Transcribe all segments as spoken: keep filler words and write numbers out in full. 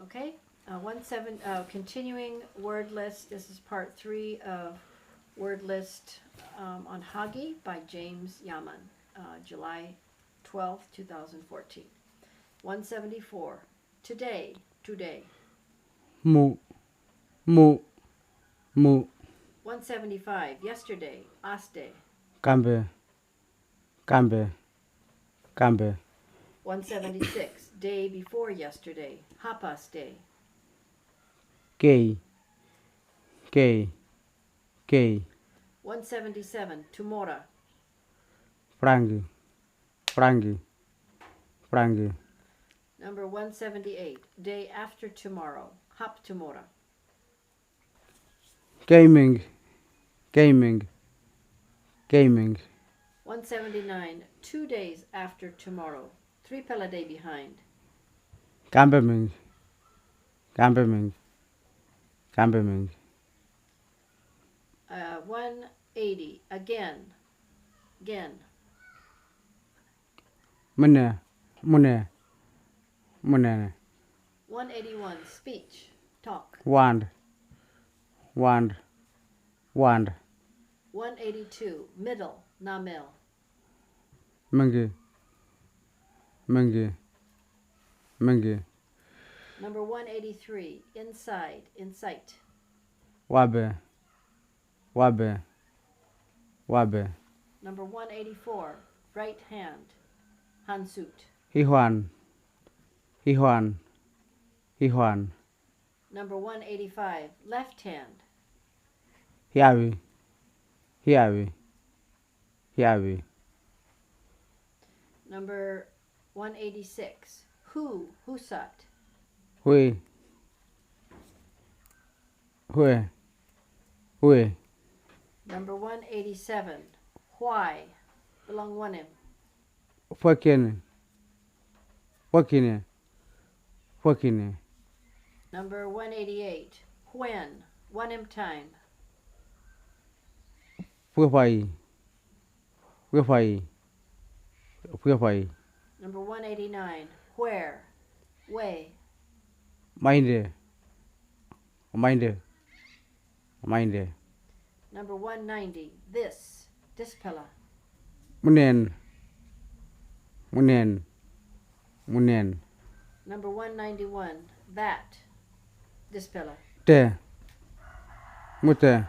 Okay, uh, one seven, uh, continuing word list. This is part three of word list, um, on Hagi by James Yaman, uh, July twelfth, two thousand fourteen. One seventy-four, today, today. Mu. Mu. Mu. One seventy-five, yesterday, aste. Kambe. Kambe. Kambe. One seventy-six, day before yesterday, hapaste. Kei. Kei. Kei. One seventy-seven, tomorrow. Frangi. Frangi. Frangi. Number one seventy-eight, day after tomorrow, hap tomorrow. Keiming. Keiming. Keiming. One seventy-nine, two days after tomorrow, three pela day behind. Kambeming. Kambeming. Kambeming. Uh, one eighty, again, again. Mune. Mune. Mune. One eighty-one, speech, talk. Wand. Wand. Wand. One eighty-two, middle, namel. Mingi. Mingi. Mingi. Number one eighty-three, inside, in sight. Wabe. Wabe. Wabe. Number one eighty-four, right hand, hansuit. Hihuan. Hihuan. Hihuan. Number one eighty-five, left hand. Hiawi. Hiawi. Hiawi. Number one eighty-six, who, husat. Hui. Hui. Hui. Number one eighty-seven, why, belong wanem. Fakene. Fakene. Fakene. Number one eighty-eight, when, wanem time. Fufai. Fufai. Fufai. Number one eighty-nine, where, way. Mainde. Mainde. Mainde. Number one ninety, this, dispela. Munen. Munen. Munen. Number one ninety-one, that, dispela. Te. Mute.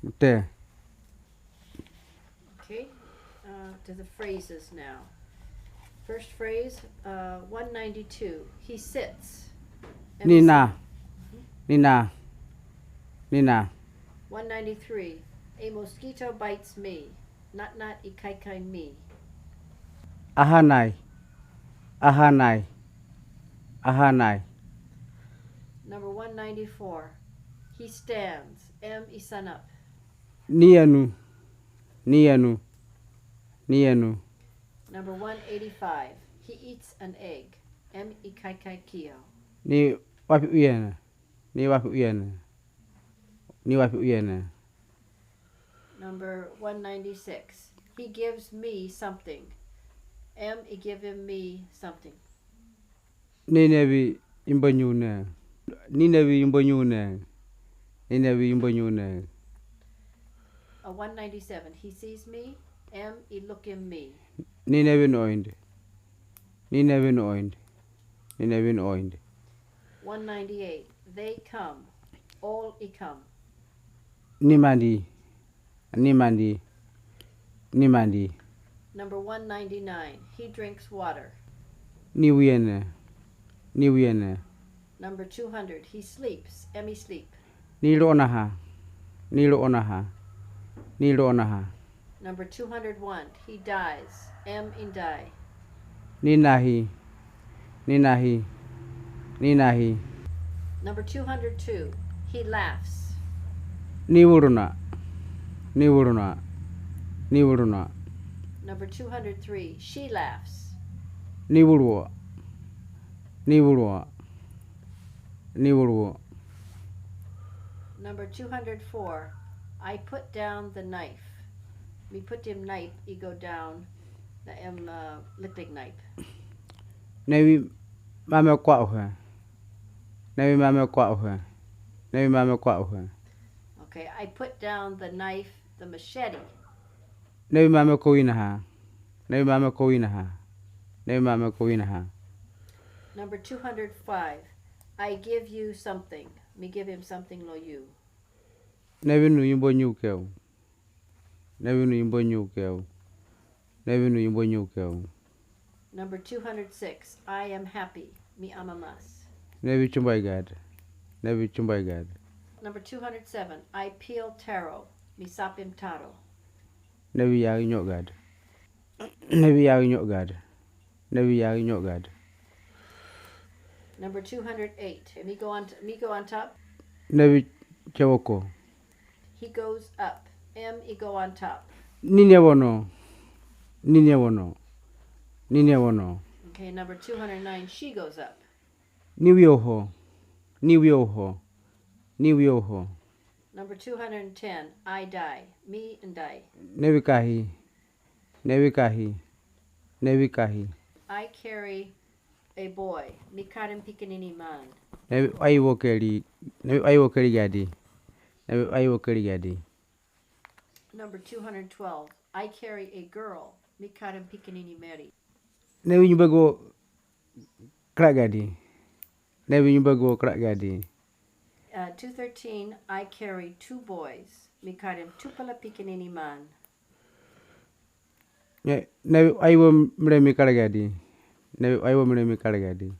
Mute. Okay, uh, to the phrases now. First phrase, uh, one ninety-two, he sits. Nina. Nina. Nina. One ninety-three, a mosquito bites me. Natnat i kaikai me. Ahanai. Ahanai. Ahanai. Number one ninety-four, he stands. Em i sanap. Nianu. Nianu. Nianu. Number one eighty-five, he eats an egg. Em i kaikai kio. Ni wapi uyena. Ni wapi uyena. Ni wapi uyena. Number one ninety-six, he gives me something. Em i givim me something. Ni nevi imbanyune. Ni nevi imbanyune. Ni nevi imbanyune. Uh, one ninety-seven, he sees me. Em i lukim me. Ni nevi noinde. Ni nevi noinde. Ni nevi noinde. One ninety-eight, they come. All i come. Nimandi. Nimandi. Nimandi. Number one ninety-nine, he drinks water. Ni uyena. Ni uyena. Number two hundred, he sleeps. Em i sleep. Ni lonaha. Ni lonaha. Ni lonaha. Number two hundred one, he dies. Em i dai. Ni nahi. Ni nahi. Ni nahi. Number two hundred two, he laughs. Ni uruna. Ni uruna. Ni uruna. Number two hundred three, she laughs. Ni urua. Ni urua. Ni urua. Number two hundred four, I put down the knife. Mi putim knife i go down. Na em, uh, liklik knife. Nevi Mame kwa'uhe. Newi mame kwa'uhe. Newi mame kwa'uhe. Okay, I put down the knife, the machete. Newi mame kowinaha. Newi mame kowinaha. Newi mame kowinaha. Number two hundred five. I give you something. Mi give him something lo you. Newi nu yimbo nyukew. Newi nu yimbo nyukew. Newi nu yimbo nyukew. Number two hundred six. I am happy. Mi amamas. Newi chumbaigad. Newi chumbaigad. Number two hundred seven. I peel taro. Mi sapim taro. Newi yagi nyogad. Newi yagi nyogad. Newi yagi nyogad. Number two hundred eight. Mi go on, t- mi go on top. Newi chewoko. He goes up. M, he go on top. Ninya wono. Ninya wono. Ninya wono. Okay, number two hundred nine. She goes up. Niwi oho. Niwi oho. Niwi oho. Number two hundred ten. I die. Mi and die. Newi kahi. Newi kahi. Newi kahi. I carry a boy. Mi karim pikinini man. Newi aiwo keli. Newi aiwo keli gadi. Newi aiwo keli gadi. Number two hundred twelve. I carry a girl. Mi karim pikinini meri. Newi nyubago krak gadi. Newi nyubago krak gadi. Uh, two thirteen. I carry two boys. Mi karim tupala pikinini man. Ne, newi aiwo mremi kala gadi. Newi aiwo mremi kala gadi.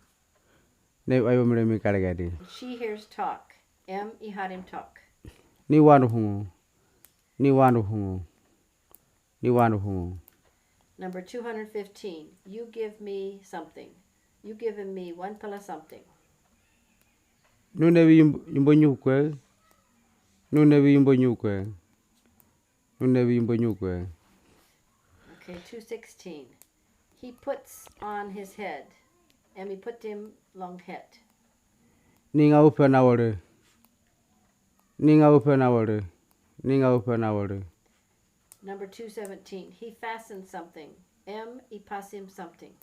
Newi aiwo mremi kala gadi. She hears talk. M, i harim talk. Ni wanu hungu. Ni wanu hungu. Ni wanu hungu. Number two hundred fifteen. You give me something. You giving me one pala something. Nu newi yimbo, yimbo nyukwe. Nu newi yimbo nyukwe. Nu newi yimbo nyukwe. Okay, two sixteen. He puts on his head. And he put him long head. Ni nga upe na wore. Ni nga upe na wore. Ni nga upe na wore. Number two seventeen. He fastened something. M, i pasim something.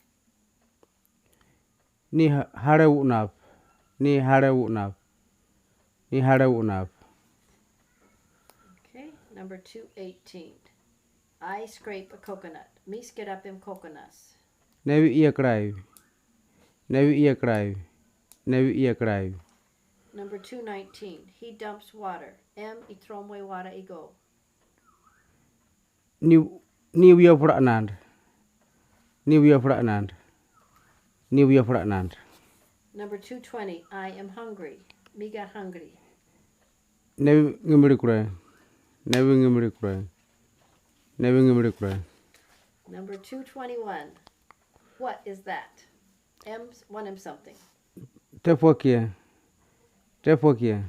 Ni ha- hare unap. Ni hare unap. Ni hare unap. Okay, number two eighteen. I scrape a coconut. Mi skidapim coconuts. Newi iya krai. Newi iya krai. Newi iya krai. Number two nineteen. He dumps water. M, i tromwe water i go. Ni ni wiya fura nand. Ni wiya fura nand. Ni wiya fura nand. Number two twenty. I am hungry. Mi ga hungry. Newi ngimri kure. Newi ngimri kure. Newi ngimri kure. Number two twenty-one. What is that? M, one M something. Tefokie. Tefokie.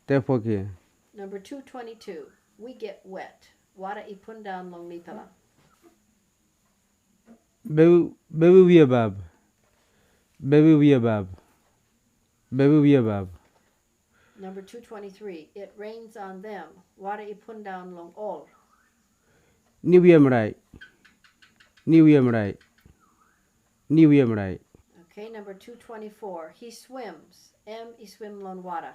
Tefokie. Number two twenty-two. We get wet. Water i pun down long mi pala. Bewi bewi wiya bab. Bewi wiya bab. Bewi wiya bab. Number two twenty-three. It rains on them. Water i pun down long all. Ni wiya mrai. Ni wiya mrai. Ni wiya mrai. Okay, number two twenty-four. He swims. M, i swim long water.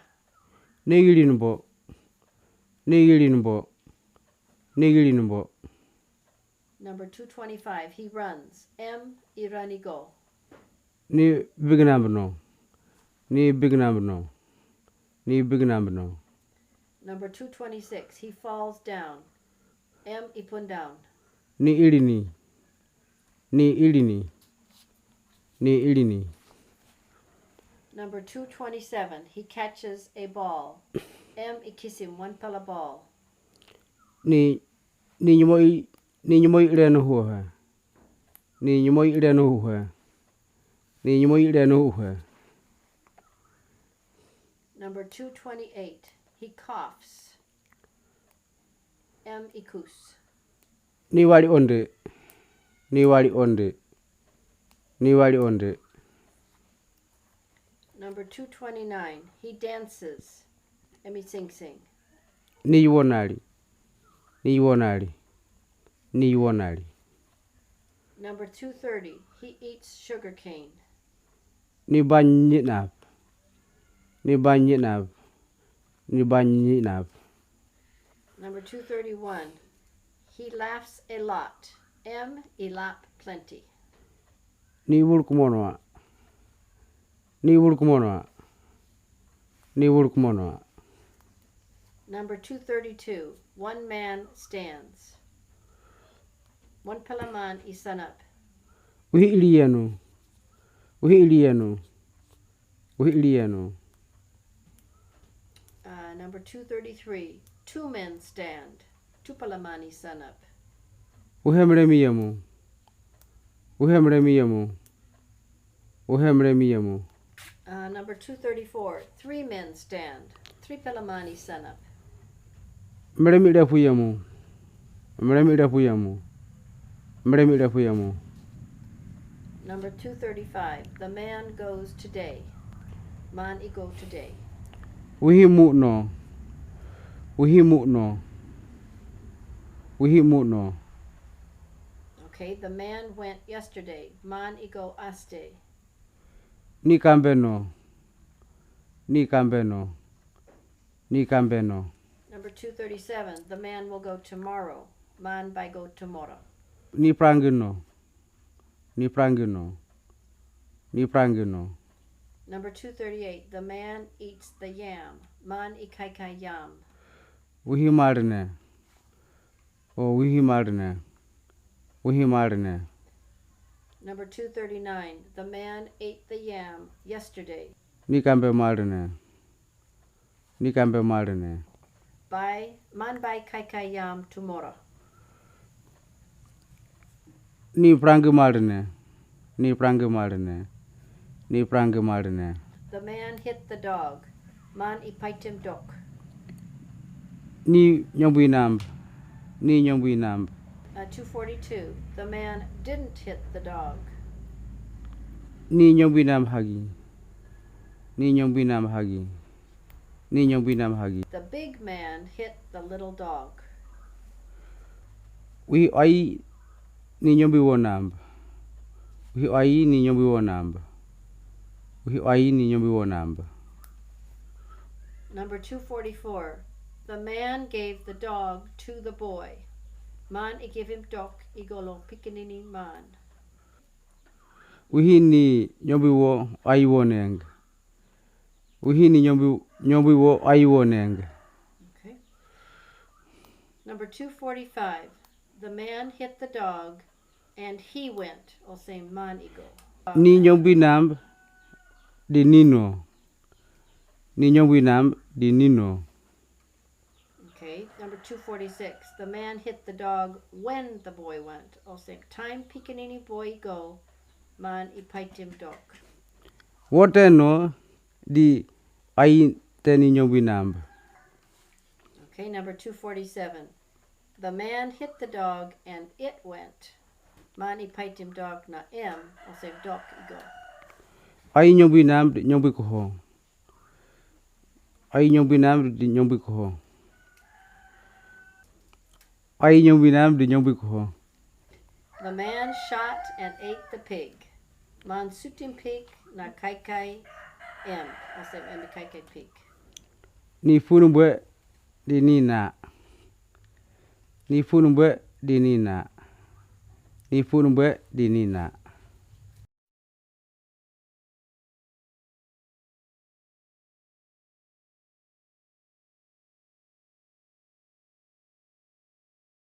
Ni giri nbo. Ni giri nbo. Ni giri nbo. Number two twenty-five. He runs. M, i run i go. Ni big number no. Ni big number no. Ni big number no. Number two twenty-six. He falls down. M, i pun down. Ni ilini. Ni ilini. Ni ilini. Number two twenty-seven. He catches a ball. M, i kisim one pala ball. Ni ni nyumoi ni nyumoi ilenu huhe. Ni nyumoi ilenu huhe. Ni nyumoi ilenu huhe. Number two twenty-eight. He coughs. M, i kus. Ni wali onde. Ni wali onde. Ni wali onde. Number two twenty-nine. He dances. M, i sing sing. Ni yuwonali. Ni yuwonali. Ni yuwonali. Number two thirty. He eats sugar cane. Ni banyi nap. Ni banyi nap. Ni banyi nap. Number two thirty-one. He laughs a lot. M, i lap plenty. Ni wul kumonwa. Ni wul kumonwa. Ni wul kumonwa. Number two thirty-two. One man stands. One palaman isanap. Wihi iliyanu. Wihi iliyanu. Wihi iliyanu. Uh, number two thirty-three. Two men stand. Two palaman isanap. Wihi mremi yamu. Wihi mremi yamu. Wihi mremi yamu. Uh, number two thirty-four. Three men stand. Three palaman isanap. Mremi lefu yamu. Mremi lefu yamu. Mremi lefu yamu. Number two thirty-five. The man goes today. Man i go today. Wihi muno. Wihi muno. Wihi muno. Okay, the man went yesterday. Man i go aste. Ni kambeno. Ni kambeno. Ni kambeno. Number two thirty-seven. The man will go tomorrow. Man bai go tomorrow. Ni prangino. Ni prangino. Ni prangino. Number two thirty-eight. The man eats the yam. Man i kaikai yam. Wihi marne. O wihi marne. Wihi marne. Number two thirty-nine. The man ate the yam yesterday. Ni kambe marne. Ni kambe marne. Bai, man bai kaikai yam tomorrow. Ni prangi marne. Ni prangi marne. Ni prangi marne. The man hit the dog. Man i paitim dok. Ni nyombi namb. Ni nyombi namb. Uh, two forty-two. The man didn't hit the dog. Ni nyombi namb hagi. Ni nyombi namb hagi. Ni nyombi namb hagi. The big man hit the little dog. Wihi ai ni nyombi wo namb. Wihi ai ni nyombi wo namb. Wihi ai ni nyombi wo namb. Number two forty-four. The man gave the dog to the boy. Man i give him dok i go long pikinini man. Wihi ni nyombi wo ai wo neng. Wihi ni nyombi, nyombi wo ai wo neng. Okay. Number two forty-five. The man hit the dog and he went. O se man i go. Ni nyombi namb di nino. Ni nyombi namb di nino. Okay, number two forty-six. The man hit the dog when the boy went. O se time pikinini boy i go, man i paitim dok. Wo teno di ai te ni nyombi namb. Okay, number two forty-seven. The man hit the dog and it went. Man i paitim dok na M, o se dok i go. Ai nyombi namb di nyombi koho. Ai nyombi namb di nyombi koho. Ai nyombi namb di nyombi koho. The man shot and ate the pig. Man sutim pig na kaikai M, o se M i kaikai pig. Ni funumbwe di nina. Ni funumbwe di nina. Ni funumbwe di nina.